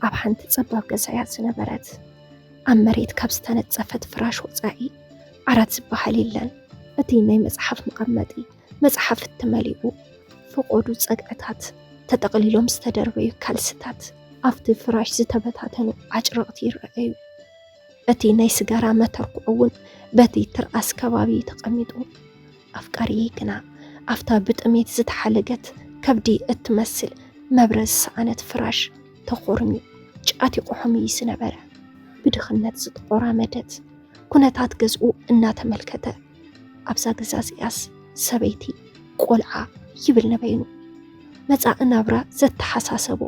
ኣብ ሓንቲ ጸባብ ገዛ እያ ዝነበረት። ኣብ መሬት ካብ ዝተነጸፈት ፍራሽ ወጻኢ ዓራት ዝበሃል የለን። እቲ ናይ መጽሓፍ መቐመጢ መጽሓፍቲ መሊኡ፣ ፈቖዱ ጸግዕታት፣ ተጠቕሊሎም ዝተደርበዩ ካልስታት፣ ኣብቲ ፍራሽ ዝተበታተኑ ኣጭርቕቲ ይረኣዩ። እቲ ናይ ስጋራ መተርኩዖ እውን በቲ ትርኣስ ከባቢ ተቐሚጡ። ኣፍቃሪየይ ግና ኣብታ ብጥሜት ዝተሓለገት ከብዲ እትመስል መብረ ዝሰኣነት ፍራሽ ተኾርምዩ ጫት ይቆሖም እዩ ዝነበረ። ብድኽነት ዝተቆራመደት ኩነታት ገዝኡ እናተመልከተ፣ ኣብዛ ገዛ እዚኣስ ሰበይቲ ቆልዓ ይብል ንበይኑ። መጻኢ ናብራ ዘተሓሳሰቦ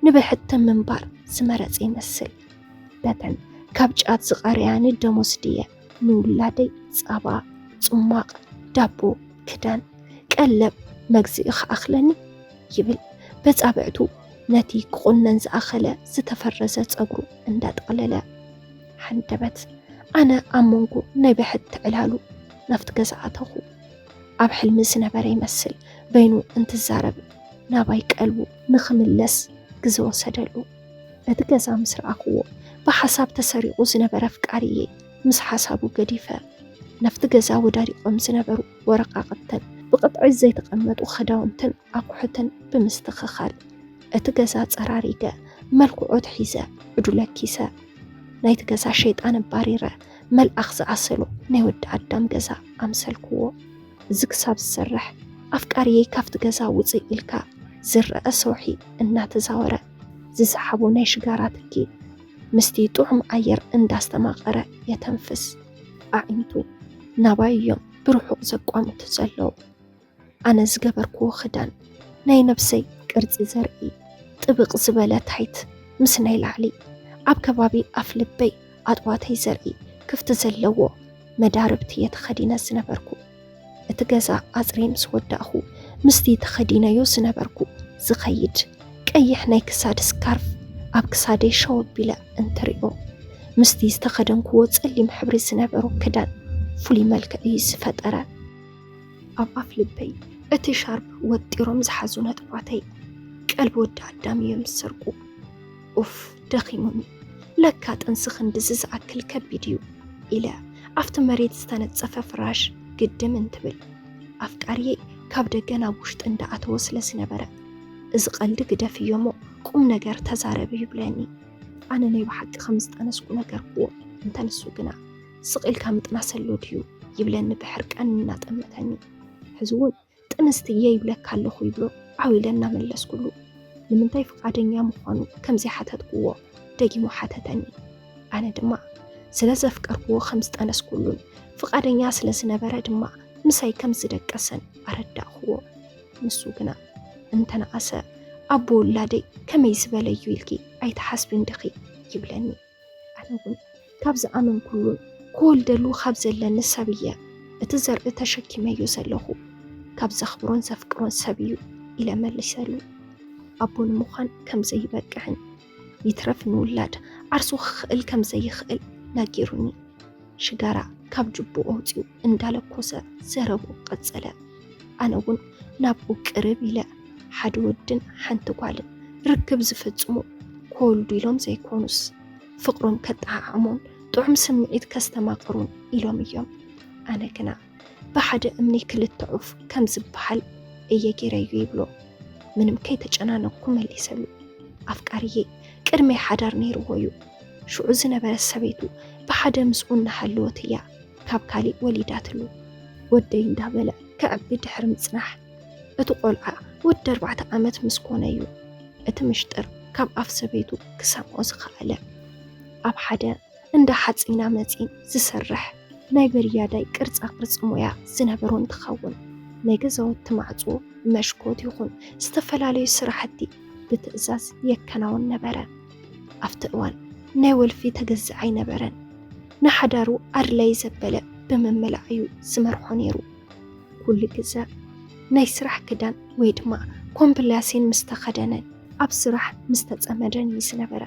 ንብሕቲ ምንባር ዝመረጸ ይመስል። በተን ካብ ጫት ዝቐረያ ንደሞዝ ድየ ንውላደይ ጻባ፣ ጽሟቕ፣ ዳቦ፣ ክዳን፣ ቀለብ፣ መግዝኢ ክኣኽለኒ ይብል በጻብዕቱ ነቲ ክቑነን ዝኣኸለ ዝተፈረዘ ጸጉሩ እንዳጠቕለለ። ሓንደበት ኣነ ኣብ መንጎ ናይ ብሕቲ ዕላሉ ናብቲ ገዛ ኣተኹ። ኣብ ሕልሚ ዝነበረ ይመስል በይኑ እንትዛረብ ናባይ ቀልቡ ንኽምለስ ግዘ ወሰደሉ። እቲ ገዛ ምስ ረኣኽዎ ብሓሳብ ተሰሪቑ ዝነበረ ኣፍቃሪየይ ምስ ሓሳቡ ገዲፈ ናብቲ ገዛ ወዳዲቖም ዝነበሩ ወረቓቕትን ብቕጥዒ ዘይተቐመጡ ክዳውንትን ኣቑሑትን ብምስትኽኻል እቲ ገዛ ጸራሪገ መልክዑ ኣትሒዘ ዕዱል ኣኪሰ ናይቲ ገዛ ሸይጣን ኣባሪረ መልኣኽ ዝኣሰሎ ናይ ወዲ ኣዳም ገዛ ኣምሰልክዎ። እዚ ክሳብ ዝሰርሕ ኣፍቃሪየይ ካብቲ ገዛ ውፅእ ኢልካ ዝረአ ሰውሒ እናተዛወረ ዝሰሓቦ ናይ ሽጋራ ትኪ ምስቲ ጥዑም ኣየር እንዳስተማቐረ የተንፍስ። ኣዒንቱ ናባይ እዮም ብርሑቕ ዘቋምቱ ዘለዉ። ኣነ ዝገበርክዎ ክዳን ናይ ነብሰይ ቅርጺ ዘርኢ ጥብቕ ዝበለ ታይት ምስ ናይ ላዕሊ ኣብ ከባቢ ኣፍ ልበይ ኣጥዋተይ ዘርኢ ክፍቲ ዘለዎ መዳርብቲ እየ ተኸዲነ ዝነበርኩ። እቲ ገዛ ኣጽርየ ምስ ወዳእኹ ምስቲ ተኸዲነዮ ዝነበርኩ ዝኸይድ ቀይሕ ናይ ክሳድ ስካርፍ ኣብ ክሳደይ ሸው ኣቢለ እንትሪኦ ምስቲ ዝተኸደንክዎ ጸሊም ሕብሪ ዝነበሮ ክዳን ፍሉይ መልክዕ እዩ ዝፈጠረ። ኣብ ኣፍ ልበይ እቲ ሻርፕ ወጢሮም ዝሓዙ ነጥባተይ ቀልቢ ወዲ ኣዳም እዮም ዝሰርቁ። ኡፍ ደኺሙኒ። ለካ ጥንሲ ክንድዚ ዝኣክል ከቢድ እዩ ኢለ ኣብቲ መሬት ዝተነጸፈ ፍራሽ ግድም እንትብል ኣፍቃሪየይ ካብ ደገ ናብ ውሽጢ እንዳኣተወ ስለ ዝነበረ እዚ ቀልዲ ግደፍዮ እሞ ቁም ነገር ተዛረቢ ይብለኒ። ኣነ ናይ ብሓቂ ከም ዝጠነስኩ ነገርክዎ። እንተ ንሱ ግና ስቕ ኢልካ ምጥናስ ኣሎ ድዩ ይብለኒ ብሕርቃን እናጠመተኒ። ሕዚ እውን ጥንስቲ እየ ይብለካ ኣለኹ ይብሎ ዓው ኢለ እናመለስኩሉ ንምንታይ ፍቓደኛ ምዃኑ ከም ዘይሓተትክዎ ደጊሙ ሓተተኒ። ኣነ ድማ ስለ ዘፍቀርክዎ ከም ዝጠነስኩሉን ፍቓደኛ ስለ ዝነበረ ድማ ምሳይ ከም ዝደቀሰን ኣረዳእክዎ። ንሱ ግና እንተነኣሰ ኣቦ ውላደይ ከመይ ዝበለ እዩ ኢልኪ ኣይትሓስቢን ዲኺ ይብለኒ። ኣነ እውን ካብ ዝኣመንኩሉን ክወልደሉ ካብ ዘለኒ ሰብ እየ እቲ ዘርኢ ተሸኪመዮ ዘለኹ። ካብ ዘኽብሮን ዘፍቅሮን ሰብ እዩ ኢለ መሊሰሉ። ኣቦ ንምዃን ከም ዘይበቅዕን ይትረፍ ንውላድ ዓርሱ ክኽእል ከም ዘይኽእል ነጊሩኒ። ሽጋራ ካብ ጅቡኡ ኣውጺኡ እንዳለኮሰ ዘረቡ ቀጸለ። ኣነ እውን ናብኡ ቅርብ ኢለ ሓደ ወድን ሓንቲ ጓልን ርክብ ዝፍጽሙ ክወልዱ ኢሎም ዘይኮኑስ ፍቕሮም ከጠዓዕሙን ጥዑም ስምዒት ከስተማቕሩን ኢሎም እዮም። ኣነ ግና ብሓደ እምኒ ክልተ ዑፍ ከም ዝበሃል እየ ገይረዮ ይብሎ። ምንም ከይተጨናነቕኩ መሊሰሉ። ኣፍቃሪየይ ቅድመይ ሓዳር ነይርዎ እዩ። ሽዑ ዝነበረት ሰበይቱ ብሓደ ምስኡ እናሃለወት እያ ካብ ካሊእ ወሊዳትሉ። ወደይ እንዳበለ ክዕቢ ድሕሪ ምጽናሕ እቲ ቆልዓ ወዲ ኣርባዕተ ዓመት ምስ ኮነ እዩ እቲ ምሽጥር ካብ ኣፍ ሰበይቱ ክሰምዖ ዝኸኣለ። ኣብ ሓደ እንዳ ሓጺና መጺን ዝሰርሕ ናይ በርያዳይ ቅርጻ ቅርጺ ሞያ ዝነበሮ እንትኸውን ናይ ገዛውቲ ማዕጾ፣ መሽኮት ይኹን ዝተፈላለዩ ስራሕቲ ብትእዛዝ የከናውን ነበረ። ኣብቲ እዋን ናይ ወልፊ ተገዝእ ኣይነበረን። ንሓዳሩ ኣድላይ ዘበለ ብምምላእ እዩ ዝመርሖ ነይሩ። ኩሉ ግዘ ናይ ስራሕ ክዳን ወይ ድማ ኮምብላሴን ምስ ተኸደነን ኣብ ስራሕ ምስ ተጸመደን እዩ ዝነበረ።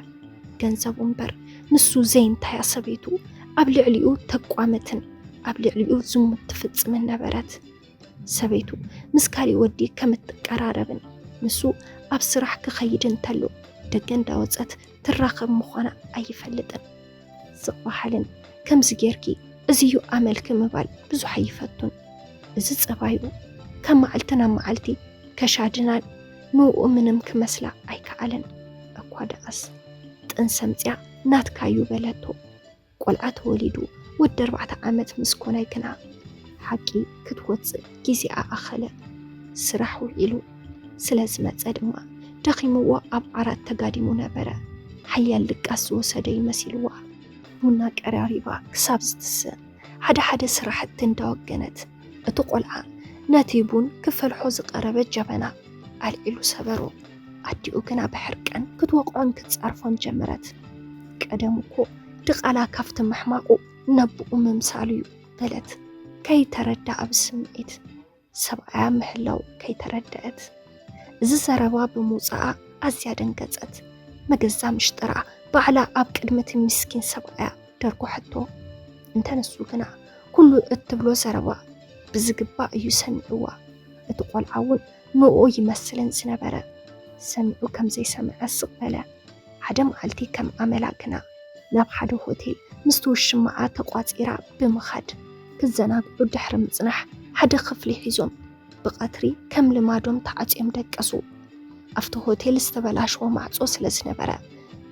ገንዘቡ እምበር ንሱ ዘይንታያ ሰበይቱ ኣብ ልዕሊኡ ተቋምትን ኣብ ልዕሊኡ ዝሙት ትፍጽምን ነበረት። ሰበይቱ ምስ ካሊእ ወዲ ከም እትቀራረብን ንሱ ኣብ ስራሕ ክኸይድ እንተሎ ደገ እንዳወጸት ትራኸብ ምዃና ኣይፈልጥን። ስቕ በሃልን ከምዚ ጌርኪ እዚዩ ኣመልኪ ምባል ብዙሕ ኣይፈቱን። እዚ ጸባዩ ካብ መዓልቲ ናብ መዓልቲ ከሻድናን ንኡ ምንም ክመስላ ኣይከኣለን። እኳ ደኣስ ጥንሲ ኣምጺኣ ናትካዩ በለቶ። ቆልዓ ተወሊዱ ወዲ ኣርባዕተ ዓመት ምስ ኮነ ግና ሓቂ ክትወጽእ ግዜኣ ኣኸለ። ስራሕ ውዒሉ ስለ ዝመጸ ድማ ደኺምዎ ኣብ ዓራት ተጋዲሙ ነበረ። ሓያል ድቃስ ዝወሰደ ይመሲልዋ። ቡና ቀራሪባ ክሳብ ዝትስእ ሓደ ሓደ ስራሕቲ እንዳወገነት እቲ ቆልዓ ነቲ ቡን ክፈልሖ ዝቐረበ ጀበና ኣልዒሉ ሰበሮ። ኣዲኡ ግና ብሕርቀን ክትወቕዖን ክትጻርፎን ጀመረት። ቀደም እኮ ድቓላ ካብቲ ምሕማቑ ነብኡ ምምሳሉ እዩ በለት። ከይተረድኣ ብስምዒት ሰብኣያ ምህላው ከይተረድአት። እዚ ዘረባ ብምውፅኣ ኣዝያ ደንገፀት። መገዛ ምሽጥራ ባዕላ ኣብ ቅድሚ እቲ ምስኪን ሰብኣያ ደርጎሐቶ። እንተ ንሱ ግና ኩሉ እትብሎ ዘረባ ብዝግባእ እዩ ሰሚዕዋ። እቲ ቆልዓ እውን ንኡ ይመስልን ዝነበረ ሰሚዑ ከም ዘይሰምዐ ስቕ በለ። ሓደ መዓልቲ ከም ኣመላ ግና ናብ ሓደ ሆቴል ምስቲ ውሽማኣ ተቋጺራ ብምኻድ ክዘናግዑ ድሕሪ ምጽናሕ ሓደ ክፍሊ ሒዞም ብቐትሪ ከም ልማዶም ተዓጽዮም ደቀሱ። ኣብቲ ሆቴል ዝተበላሸወ ማዕጾ ስለ ዝነበረ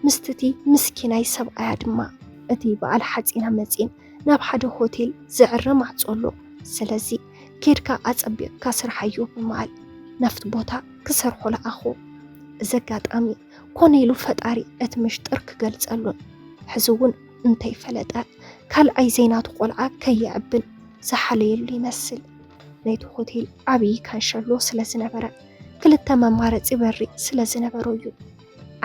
ምስቲ እቲ ምስኪናይ ሰብኣያ ድማ እቲ በዓል ሓጺና መጺን ናብ ሓደ ሆቴል ዘዕሪ ማዕጾ ኣሎ። ስለዚ ኬድካ ኣጸቢቕካ ስርሓዮ ብምባል ናብቲ ቦታ ክሰርሖ ለኣኾ። እዚ ኣጋጣሚ ኮነ ኢሉ ፈጣሪ እቲ ምሽጥር ክገልጸሉን ሕዚ እውን እንተይፈለጠ ካልኣይ ዘይናቱ ቆልዓ ከየዕብን ዝሓለየሉ ይመስል። ናይቲ ሆቴል ዓብዪ ካንሸሎ ስለ ዝነበረ ክልተ መማረፂ በሪ ስለ ዝነበሮ እዩ።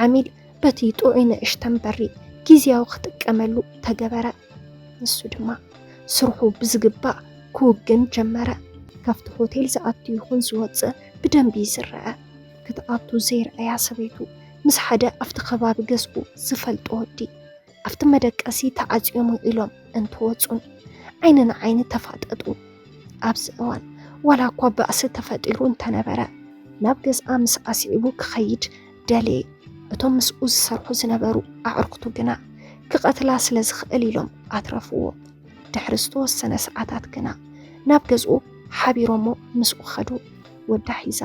ዓሚል በቲ ጥዑይ ንእሽተን በሪ ግዜያዊ ክጥቀመሉ ተገበረ። ንሱ ድማ ስርሑ ብዝግባእ ክውግን ጀመረ። ካብቲ ሆቴል ዝኣቱ ይኹን ዝወፅእ ብደንቢ ይዝረአ። ክትኣቱ ዘይረኣያ ሰበይቱ ምስ ሓደ ኣብቲ ከባቢ ገዝኡ ዝፈልጦ ወዲ ኣብቲ መደቀሲ ተዓፅዮም ውዒሎም እንትወፁን ዓይኒ ንዓይኒ ተፋጠጡ። ኣብዚ እዋን ዋላ እኳ ባእሲ ተፈጢሩ እንተነበረ ናብ ገዝኣ ምስ ኣስዒቡ ክኸይድ ደለየ። እቶም ምስኡ ዝሰርሑ ዝነበሩ ኣዕሩኽቱ ግና ክቐትላ ስለ ዝኽእል ኢሎም ኣትረፍዎ። ድሕሪ ዝተወሰነ ሰዓታት ግና ናብ ገዝኡ ሓቢሮሞ ምስኡ ኸዱ። ወዳ ሒዛ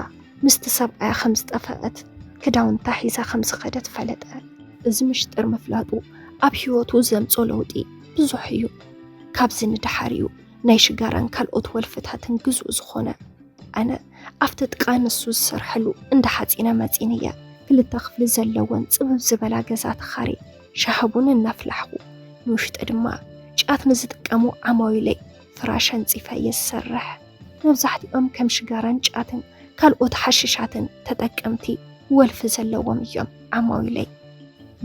ምስቲ ሰብኣያ ከም ዝጠፈአት ክዳውንታ ሒዛ ከም ዝኸደት ፈለጠ። እዚ ምሽጥር ምፍላጡ ኣብ ህይወቱ ዘምጾ ለውጢ ብዙሕ እዩ። ካብዚ ንደሓር እዩ ናይ ሽጋራን ካልኦት ወልፍታትን ግዙእ ዝኾነ። ኣነ ኣብቲ ጥቓ ንሱ ዝሰርሐሉ እንዳ ሓጺነ መጺን እየ። ክልተ ክፍሊ ዘለወን ጽብብ ዝበላ ገዛ ተኻርየ ሻሂ ቡን እናፍላሕኹ ንውሽጢ ድማ ጫት ንዝጥቀሙ ዓማዊለይ ፍራሽ ኣንጺፈ እየ ዝሰርሕ። መብዛሕትኦም ከም ሽጋራን ጫትን ካልኦት ሓሽሻትን ተጠቀምቲ ወልፊ ዘለዎም እዮም ዓማዊለይ።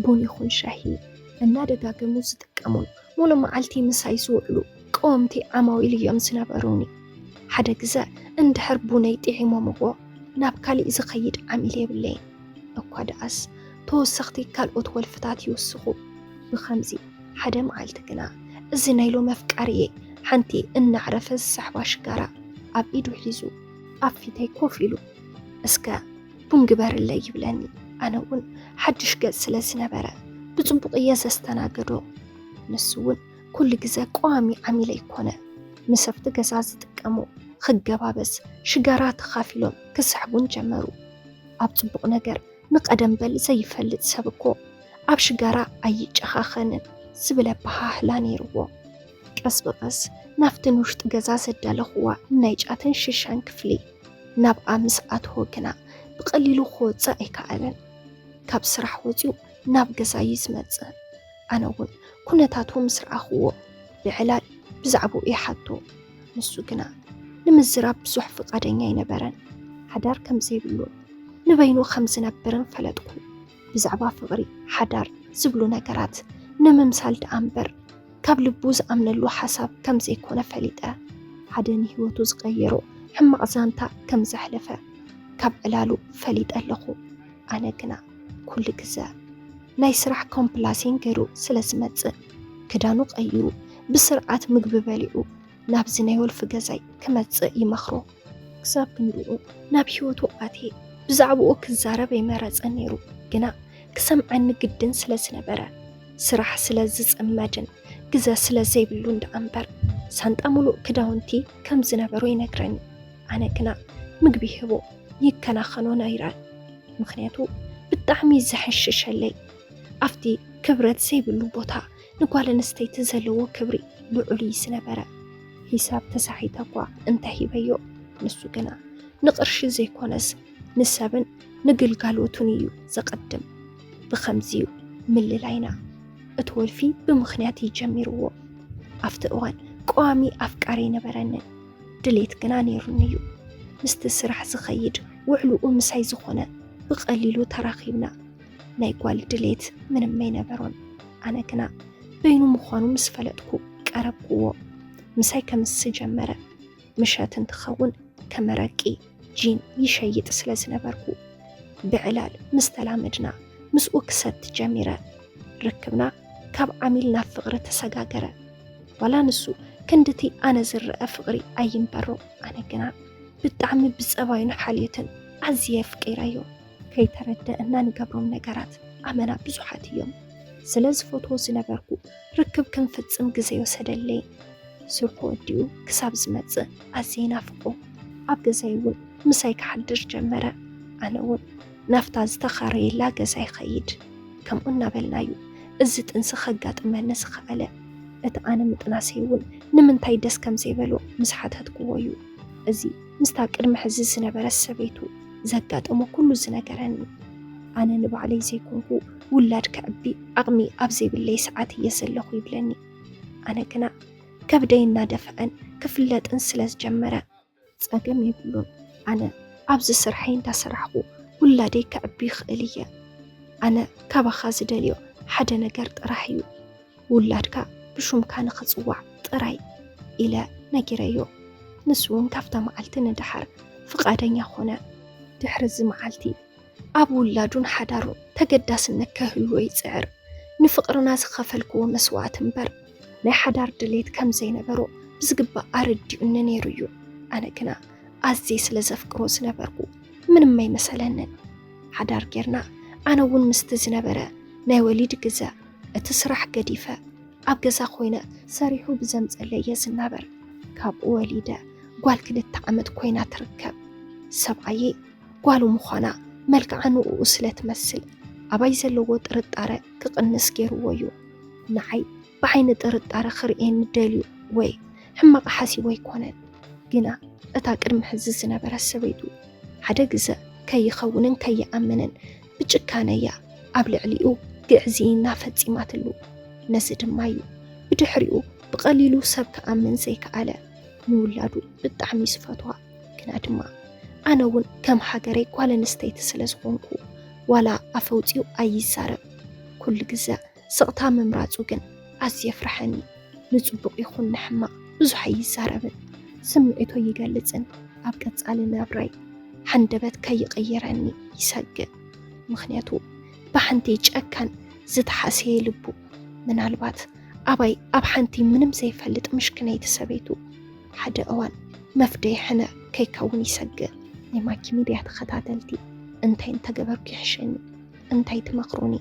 ቡን ይኹን ሻሂ እናደጋገሙ ዝጥቀሙን ሙሉእ መዓልቲ ምሳይ ዝውዕሉ ቀወምቲ ዓማዊል እዮም ዝነበሩኒ። ሓደ ግዘ እንድሕር ቡነይ ጥዒሞምዎ ናብ ካሊእ ዝኸይድ ዓሚል የብለይን። እኳ ደኣስ ተወሰኽቲ ካልኦት ወልፍታት ይውስኹ። ብኸምዚ ሓደ መዓልቲ ግና እዚ ናይ ሎሚ ኣፍቃሪየይ ሓንቲ እናዕረፈ ዝሰሕባ ሽጋራ ኣብ ኢዱ ሒዙ ኣብ ፊተይ ኮፍ ኢሉ እስከ ቡን ግበርለይ ይብለኒ። ኣነ እውን ሓድሽ ገጽ ስለ ዝነበረ ብጽቡቕ እየ ዘስተናግዶ። ንሱ እውን ኩሉ ግዘ ቀዋሚ ዓሚለይ ኮነ። ምስ ኣብቲ ገዛ ዝጥቀሙ ክገባበስ ሽጋራ ተኻፊሎም ክስሕቡን ጀመሩ። ኣብ ጽቡቕ ነገር ንቐደም በል ዘይፈልጥ ሰብ እኮ ኣብ ሽጋራ ኣይጨኻኸንን ዝብል ኣበሃህላ ነይርዎ። ቀስ ብቐስ ናብቲ ንውሽጢ ገዛ ዘዳለኽዋ ናይ ጫትን ሽሻን ክፍሊ ናብኣ ምስ ኣትዎ ግና ብቐሊሉ ክወጽእ ኣይከኣለን። ካብ ስራሕ ወጺኡ ናብ ገዛ እዩ ዝመጽእ። ኣነ እውን ኩነታቱ ምስ ረኣኽዎ ብዕላል ብዛዕባኡ ይሓቶ። ንሱ ግና ንምዝራብ ብዙሕ ፍቓደኛ ኣይነበረን። ሓዳር ከም ዘይብሉን ንበይኑ ከም ዝነብርን ፈለጥኩ። ብዛዕባ ፍቕሪ፣ ሓዳር ዝብሉ ነገራት ንምምሳል ደኣ እምበር ካብ ልቡ ዝኣምነሉ ሓሳብ ከም ዘይኮነ ፈሊጠ። ሓደ ንህይወቱ ዝቐየሮ ሕማቕ ዛንታ ከም ዘሕለፈ ካብ ዕላሉ ፈሊጠ ኣለኹ። ኣነ ግና ኩሉ ግዘ ናይ ስራሕ ኮምፕላሴን ገይሩ ስለ ዝመጽእ ክዳኑ ቀይሩ ብስርዓት ምግቢ በሊዑ ናብዚ ናይ ወልፊ ገዛይ ክመጽእ ይመኽሮ። ክሳብ ክንድኡ ናብ ህይወቱ ኣትየ ብዛዕባኡ ክዛረብ ኣይመረጸን ነይሩ። ግና ክሰምዓኒ ግድን ስለ ዝነበረ፣ ስራሕ ስለ ዝጽመድን ግዘ ስለ ዘይብሉን ደኣ እምበር፣ ሳንጣ ሙሉእ ክዳውንቲ ከም ዝነበሮ ይነግረኒ። ኣነ ግና ምግቢ ይህቦ፣ ይከናኸኖ ነይረ። ምኽንያቱ ብጣዕሚ ዘሕሽሸለይ፣ ኣብቲ ክብረት ዘይብሉ ቦታ ንጓል ኣንስተይቲ ዘለዎ ክብሪ ልዑል እዩ ዝነበረ። ሂሳብ ተሳሒተ እኳ እንተሂበዮ፣ ንሱ ግና ንቕርሺ ዘይኮነስ ንሰብን ንግልጋሎቱን እዩ ዘቐድም። ብኸምዚ'ዩ ምልላይና። እቲ ወልፊ ብምኽንያት እዩ ጀሚርዎ። ኣብቲ እዋን ቀዋሚ ኣፍቃሪ ኣይነበረንን። ድሌት ግና ነይሩኒ እዩ። ምስቲ ስራሕ ዝኸይድ ውዕልኡ ምሳይ ዝኾነ ብቐሊሉ ተራኺብና። ናይ ጓል ድሌት ምንም ኣይነበሮን። ኣነ ግና በይኑ ምዃኑ ምስ ፈለጥኩ ቀረብኩዎ። ምሳይ ከምስ ጀመረ። ምሸት እንትኸውን ከመረቂ ጂን ይሸይጥ ስለ ዝነበርኩ፣ ብዕላል ምስ ተላመድና ምስኡ ክሰቲ ጀሚረ። ርክብና ካብ ዓሚል ናብ ፍቕሪ ተሰጋገረ። ዋላ ንሱ ክንድቲ ኣነ ዝረአ ፍቕሪ ኣይንበሮ፣ ኣነ ግና ብጣዕሚ ብጸባዩን ሓልዮትን ኣዝየ ኣፍቂረዮ። ከይተረደእና ንገብሮም ነገራት ኣመና ብዙሓት እዮም። ስለ ዝፈትዎ ዝነበርኩ ርክብ ክንፍጽም ግዜ ይወሰደለይ። ስርሑ ወዲኡ ክሳብ ዝመጽእ ኣዝየ ይናፍቆ። ኣብ ገዛይ እውን ምሳይ ክሓድር ጀመረ። ኣነ እውን ናብታ ዝተኻረየላ ገዛ ይኸይድ። ከምኡ እናበልና'ዩ እዚ ጥንሲ ከጋጥመኒ ዝኸኣለ። እቲ ኣነ ምጥናሰይ እውን ንምንታይ ደስ ከም ዘይበሎ ምስ ሓተትኩዎ እዩ እዚ ምስታ ቅድሚ ሕዚ ዝነበረት ሰበይቱ ዘጋጠሞ ኩሉ ዝነገረኒ። ኣነ ንባዕለይ ዘይኮንኩ ውላድ ከዕቢ ዓቕሚ ኣብ ዘይብለይ ሰዓት እየ ዘለኹ ይብለኒ። ኣነ ግና ከብደይ እናደፍዐን ክፍለጥን ስለ ዝጀመረ፣ ጸገም የብሉን። ኣነ ኣብዚ ስርሐይ እንዳሰራሕኩ ውላደይ ከዕቢ ይኽእል እየ። ኣነ ካባኻ ዝደልዮ ሓደ ነገር ጥራሕ እዩ። ውላድካ ብሹምካ ንኽጽዋዕ ጥራይ ኢለ ነጊረዮ። ንሱ እውን ካብታ መዓልቲ ንደሓር ፍቓደኛ ኾነ። ድሕሪ እዚ መዓልቲ ኣብ ውላዱን ሓዳሩን ተገዳስነት ከህልዎ ይጽዕር። ንፍቕርና ዝኸፈልክዎ መስዋእቲ እምበር ናይ ሓዳር ድሌት ከም ዘይነበሮ ብዝግባእ ኣረዲኡኒ ነይሩ እዩ። ኣነ ግና ኣዝየ ስለ ዘፍቅሮ ዝነበርኩ ምንም ኣይመሰለንን። ሓዳር ጌርና ኣነ እውን ምስቲ ዝነበረ ናይ ወሊድ ግዘ እቲ ስራሕ ገዲፈ ኣብ ገዛ ኮይነ ሰሪሑ ብዘምጸለይ እየ ዝናበር። ካብኡ ወሊደ ጓል ክልተ ዓመት ኮይና ትርከብ። ሰብኣየይ ጓሉ ምዃና መልክዓ ንእኡ ስለ ትመስል ኣባይ ዘለዎ ጥርጣረ ክቕንስ ገይርዎ እዩ። ንዓይ ብዓይኒ ጥርጣረ ክርእየኒ ደልዩ ወይ ሕማቕ ሓሲቡ ኣይኮነን። ግና እታ ቅድሚ ሕዚ ዝነበረት ሰበይቱ ሓደ ግዘ ከይኸውንን ከይኣምንን ብጭካነ እያ ኣብ ልዕሊኡ ግዕዝይና ፈጺማትሉ። ነዚ ድማ እዩ ብድሕሪኡ ብቐሊሉ ሰብ ክኣምን ዘይከኣለ። ንውላዱ ብጣዕሚ ዝፈትዋ፣ ግና ድማ ኣነ እውን ከም ሃገረይ ጓል ኣንስተይቲ ስለ ዝኾንኩ ዋላ ኣፈውፂኡ ኣይዛረብ። ኩሉ ግዘ ስቕታ ምምራፁ ግን ኣዝዩ የፍርሐኒ። ንፅቡቕ ይኹን ንሕማቕ ብዙሕ ኣይዛረብን። ስምዒቱ ኣይገልፅን። ኣብ ቀፃሊ ናብራይ ሓንደበት ከይቕይረኒ ይሰግእ። ምኽንያቱ ብሓንቲ ጨካን ዝተሓሰየ ልቡ ምናልባት ኣባይ ኣብ ሓንቲ ምንም ዘይፈልጥ ምሽክነይቲ ሰበይቱ ሓደ እዋን መፍደይ ሕነ ከይከውን ይሰግእ። ናይ ማኪ ሚድያ ተኸታተልቲ እንታይ እንተገበርኩ ይሕሸኒ? እንታይ ትመኽሩኒ?